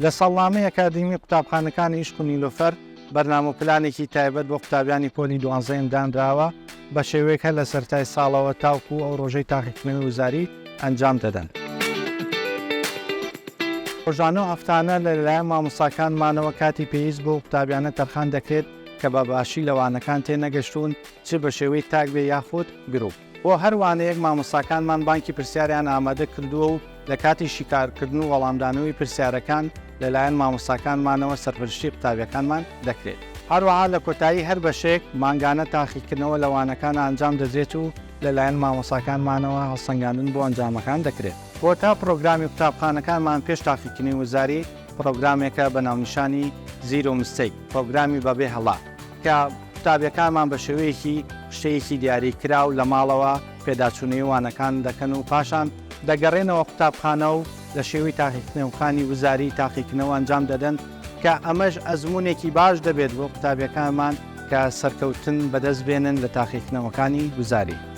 لە ساڵنامەی ئەکادیمی قوتابخانەکانی عیشق و نیلۆفەر بەرنامە و پلانێکی تایبەت بۆ قوتابیانی پۆلی دوانزەیەم دانراوە، بە شێوەیەک هەر لە سەرەتای ساڵەوە تاوکو ئەو ڕۆژەی تاقیکردنەوەی وزاری ئەنجام دەدەن. ڕۆژانە و هەفتانە لە لایەن مامۆستاکانمانەوە کاتی پێویست بۆ قوتابیانە تەرخان دەکرێت کە بە باشی لە وانەکان تێنەگەشتوون چ بە شێوەی تاک بێ یاخود گروپ. بۆ هەر وانەیەک مامۆستاکانمان بانکی پرسیاریان ئامادە کردووە و لە کاتی شیکارکردن و وەڵامدانەوەی پرسیارەکان لەلایەن مامۆستاکانمانەوە سەرپەرشتی قوتابیەکانمان دەکرێت. هەروەها لە کۆتایی هەر بەشێک مانگانە تاقیکردنەوە لە وانەکان ئانجام دەدرێت و لەلایەن مامۆستاکانمانەوە هەڵسەنگاندن بۆ ئەنجامەکان دەکرێت. کۆتا پڕۆگرامی قوتابخانەکانمان پێش تاقیکردنەوەی وزاری پڕۆگرامێکە بە ناونیشانی Zero Mistake، پڕۆگرامی بەبێ هەڵە، کە قوتابیەکانمان بە شێوەیەکی خشتەیەکی دیاری کراو لە ماڵەوە پێداچوونەوەی وانەکان دەکەن و پاشان دەگەڕێنەوە قوتابخانە و لە شێوەی تاقیکردنەوەکانی وزاری تاقیکردنەوە ئەنجام دەدەن کە ئەمەش ئەزموونێکی باش دەبێت بۆ قوتابیەکانمان کە سەرکەوتن بەدەست بێنن لە تاقیکردنەوەکانی وزاری.